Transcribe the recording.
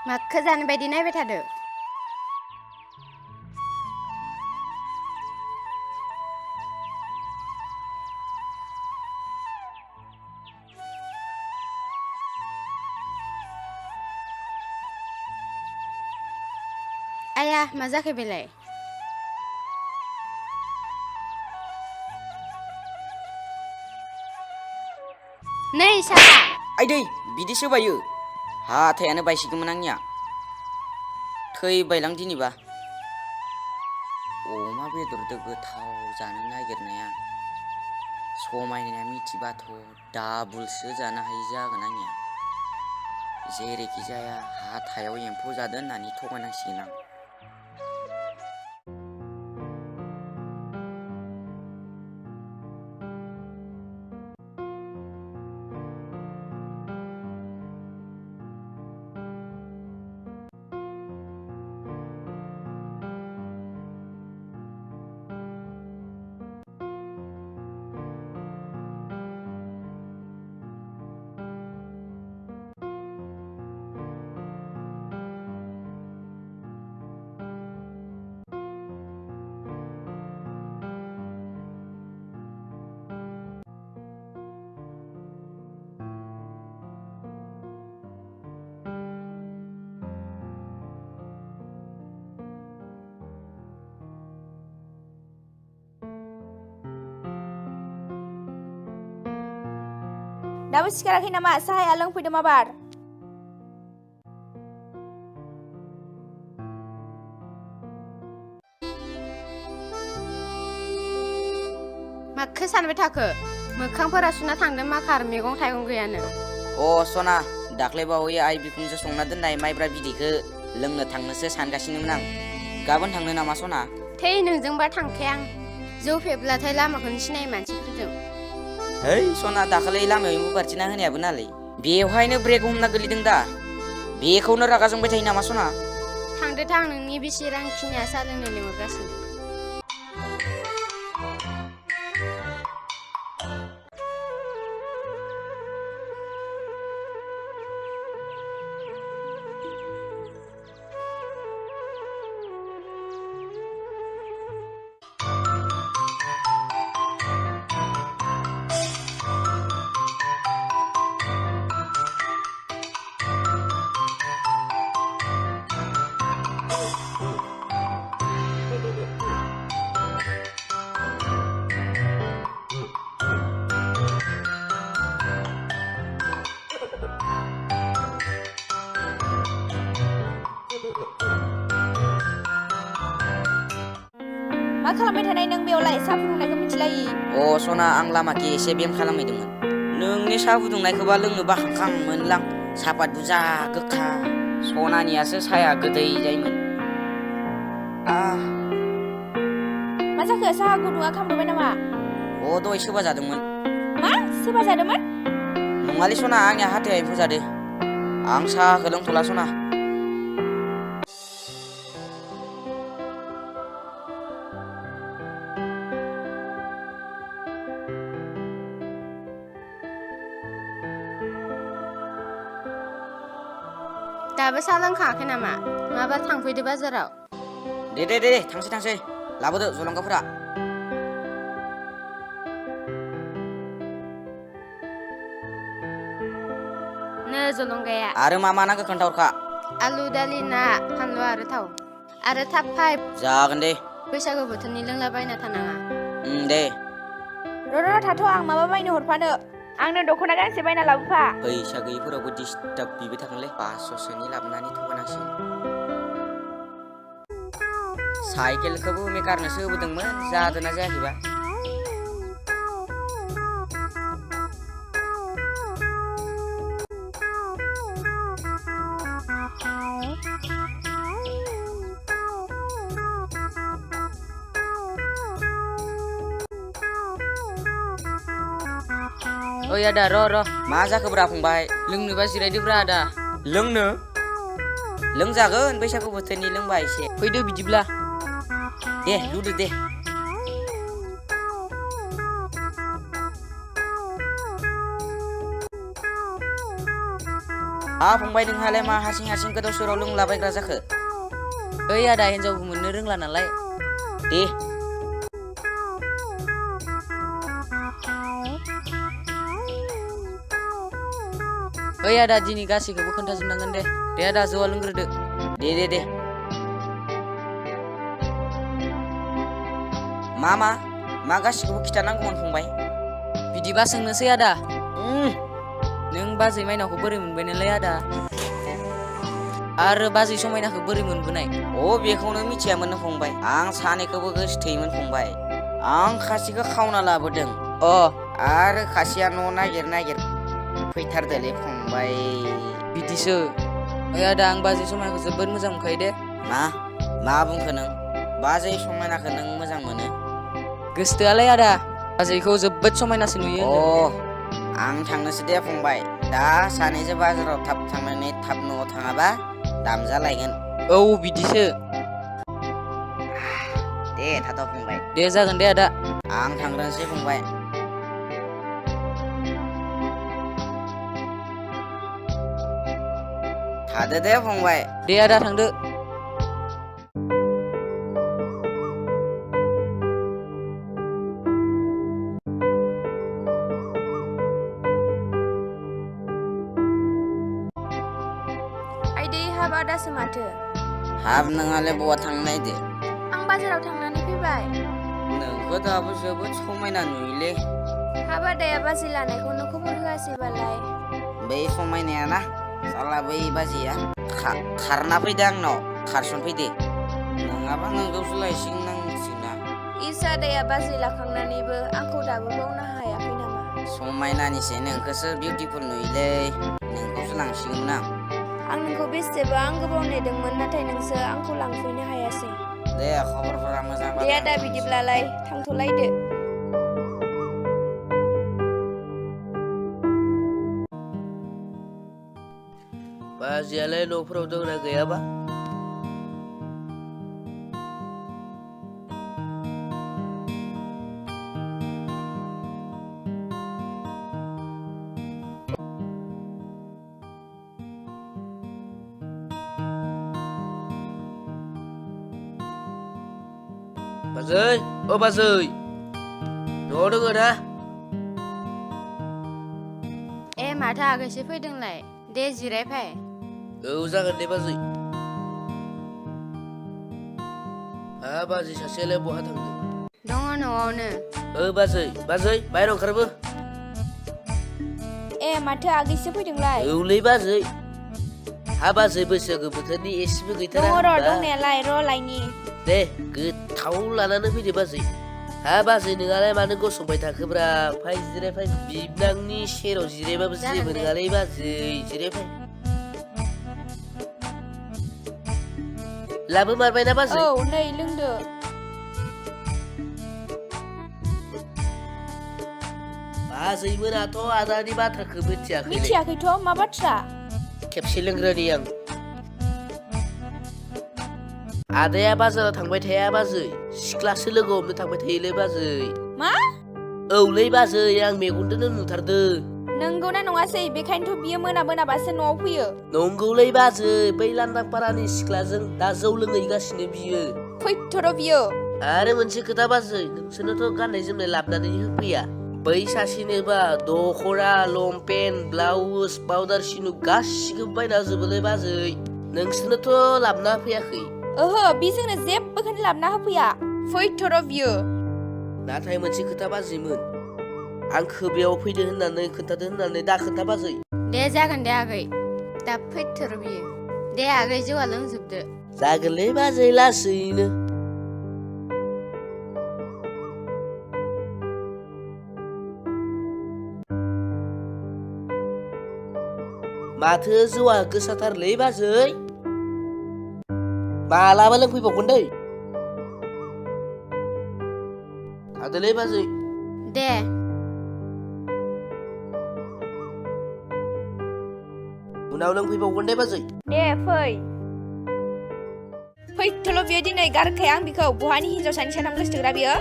माखो जानो बायदि नायबाय थादो आया मा जाखो बेलाय नै साला आइदै बिदिसो बायो हाथायानो बायसिगौमोन आंनिया थैबायलां दिनैबा अमा बेदरदो गोथाव जानो नागिरनाया समायनाया मिथिबाथ' दाबुलसो जानो हायि जागोन आंनिया जेरैखि जाया हाथायाव एम्फौ जादों होननानै थगायनांसिगोन आं दाबो सिखाराखै नामा साहाया लोंफैदो माबार माखो सानबाय थाखो मोखांफोरा सुना थांदों माखार मैगं थाइगं गैयानो अ सना दाख्लैबावै आइ बिखुंजो संना दोननाय माइब्रा बिदैखो लोंनो थांनोसो सानगासिनोमोन आं गाबोन थांनो नामा सना थै नोंजोंबा थांखाया आं जौ फेब्लाथाय लामाखौनो सिनायो मानसिफोरजों है सना दाखालै लामायाव एम्बु बारथिना होनायाबो नालै बेवहायनो ब्रेक हमना गोलैदों दा बेखौनो रागा जोंबाय थायो नामा सना थांदो थां नोंनि बेसे रां खिनिया सा लोंनो लिंहरगासिनो मा खालामबाय थानाय नों बेयावलाय साहा फुदुंनायखौ मिथिलायि अ सना आं लामाखि एसे बेम खालामहैदोंमोन नोंनि साहा फुदुंनायखौबा लोंनो बाखांखां मोनलां सापात बुजा गोखा सनानियासो साया गोदै जायोमोन मा जाखो साहा गुदुङा खामदोंबाय नामा अ दहाय सोबा जादोंमोन मा सोरबा जादोंमोन नङालै सना आंनिया हाथाया एम्फौ जादो आं साहाखौ लोंथ'ला सना दाबो सा लोंखाङाखै नामा माबा थांफैदो बाजाराव दे थांसै लाबोदो जलंगाफोरा नो जलंगाया आरो मा नांगौ खोन्थाहरखा आलु दालि ना फानलु आरो थाव आरो थाब फाइ जागोन दे बैसागु बोथोरनि लोंलाबायना थानाङा दे र' थाथ' आं माबा बायनो हरफानो आंनो दख'ना गांसे बायना लाबोफा फैसा गैयिफोरावबो डिस्टार्ब बिबाय थागोनलै 500सोनि लाबोनानै थगायनांसिगोन साइकेलखौबो मेकारनोसो होबोदोंमोन जादोंना जायाखैबा ओइ आदा र' मा जाखोब्रा फंबाय लोंनोबा जिरायदोब्रा आदा लोंनो लोंजागोन बैसागु बोथोरनि लोंबा एसे फैदो बिदिब्ला दे लुदो दे फंबाय नोंहालाय मा हारसिं गोदाव सोराव लोंलाबायग्रा जाखो ओइ आदा हिन्जावबो मोननो रोंला नालाय दे ओइ आदा दिनै गासैखौबो खोन्थाजोबनांगोन दे आदा जौआ लोंग्रोदो दे मा गासिखौबो खिथानांगौमोन फंबाय बिदिबा सोंनोसै आदा नों बाजै माइनावखौ बोरै मोनबाय नोंलाय आदा आरो बाजै समायनाखौ बोरै मोनबोनाय बेखौनो मिथियामोन फंबाय आं सानैखौबो गोसोथोयोमोन फंबाय आं खासिखौ खावना लाबोदों आरो खासिया न' नागिर फैथारदोलै फंबाय बिदिसो ओइ आदा आं बाजै समायनाखौ जोबोद मोजां मोनखायो दे मा बुंखो नों बाजै समायनाखौ नों मोजां मोनो गोसोथोआलाय आदा बाजैखौ जोबोद समायनासो नुयो आं थांनोसै दे फंबाय दा सानैजों बाजाराव थाब थांनानै थाब न'आव थाङाबा दामजालायगोन बिदिसो दे थाथ' फंबाय दे जागोन दे आदा आं थांग्रोनोसै फंबाय थादो दे फंबाय दे आदा थांदो आइदै हाबा दासो माथो नोंहालाय बहा थांनो नायदो आं बाजाराव थांनानै फैबाय नोंखौ दाबो जोबोद समायना नुयोलै हाबा दाया बाजै लानायखौनो खबर होआसैबालाय बै समायनाया ना साला बै बाजैया खारना फैदो आंनाव खारसनफैदो नङाबा नोंखौसो लायसिगोन आं इसा दाया बाजै लाखांनानैबो आंखौ दाबो बावनो हायाखै नामा समायनानिसै नोंखौसो बिउटिफुल नुयोलै नोंखौसो लांसिगौमोन आं नोंखौ बेसेबा गोबाव नेदोंमोन नाथाय नोंसो आंखौ लांफैनो हायासै दे खबरफोरा मोजां दे आदा बिदिब्लालाय थांथ'लायदो बाजैयालाय न'फोराव दंना गैयाबा बाजै न'आव दङ ना माथो आगैसो फैदोंलाय दे जिरायफाय जागोन दे बाजै बाजै सासेयालाय बहा थांदों दङ न'आवनो बाजै बाहेराव ओंखारबो माथो आगैसो फैदोंलाय औलै बाजै बाजै बैसागु बोथोरनि एसेबो गैथारा दङ र' दंनायालाय लायनि दे गोथाव लानानै फैदो बाजै बाजै नोंहालाय मानो गसंबाय थाखोब्रा फाय जिरायफाय बिबनांनि सेराव जिरायबाबो जेबो नङालै बाजै जिरायफाय लाबो मारबायना बाजै नै लोंदो बाजैमोनाथ' आदानि बाथ्राखौ मिथियाखैथ' मा बाथ्रा खेबसे लोंग्रोनि आं आदाया बाजाराव थांबाय थाया बाजै सिख्लासो लोगो हमनो थांबाय थायोलै बाजै मा औलै बाजै आं मेगनजोंनो नुथारदों नंगौना नङासै बेखायनोथ' बियो मोनाबासो न'आव फैयो नंगौलै बाजै बै लांदां पारानि सिख्लाजों दा जौ लोंहैगासिनो बियो फैथ'र' बियो आरो मोनसे खोथा बाजै नोंसोरनोथ' गाननाय जोमनाय लाबोनानै होफैया बै सासेनोबा दख'ना लंपेन्ट ब्लाउस पाउदार सिनु गासिखौबो बायना होजोबोलै बाजै नोंसोरनोथ' लाबोना होफैयाखै ओहो बि जोंनो जेबोखौनो लाबोना होफैया फैथ'र' बियो नाथाय मोनसे खोथा बाजैमोन आंखौ बेयाव फैदो होननानै खोन्थादो होननानै दा खोन्था बाजै दे जागोन दे आगै दा फैथ'र बियो दे आगै जौआ लोंजोबदो जागोनलै बाजै लासैनो माथो जौआ गोसाथारलै बाजै मालाबा लोंफैबावगोन दै थादोलै बाजै दे उनाव लोंफैबावगोन दे बाजै दे फै फैथ'ल' बियो दिनै गारखाया आं बिखौ बहानि हिन्जावसानि साथाम गोसोथोग्रा बियो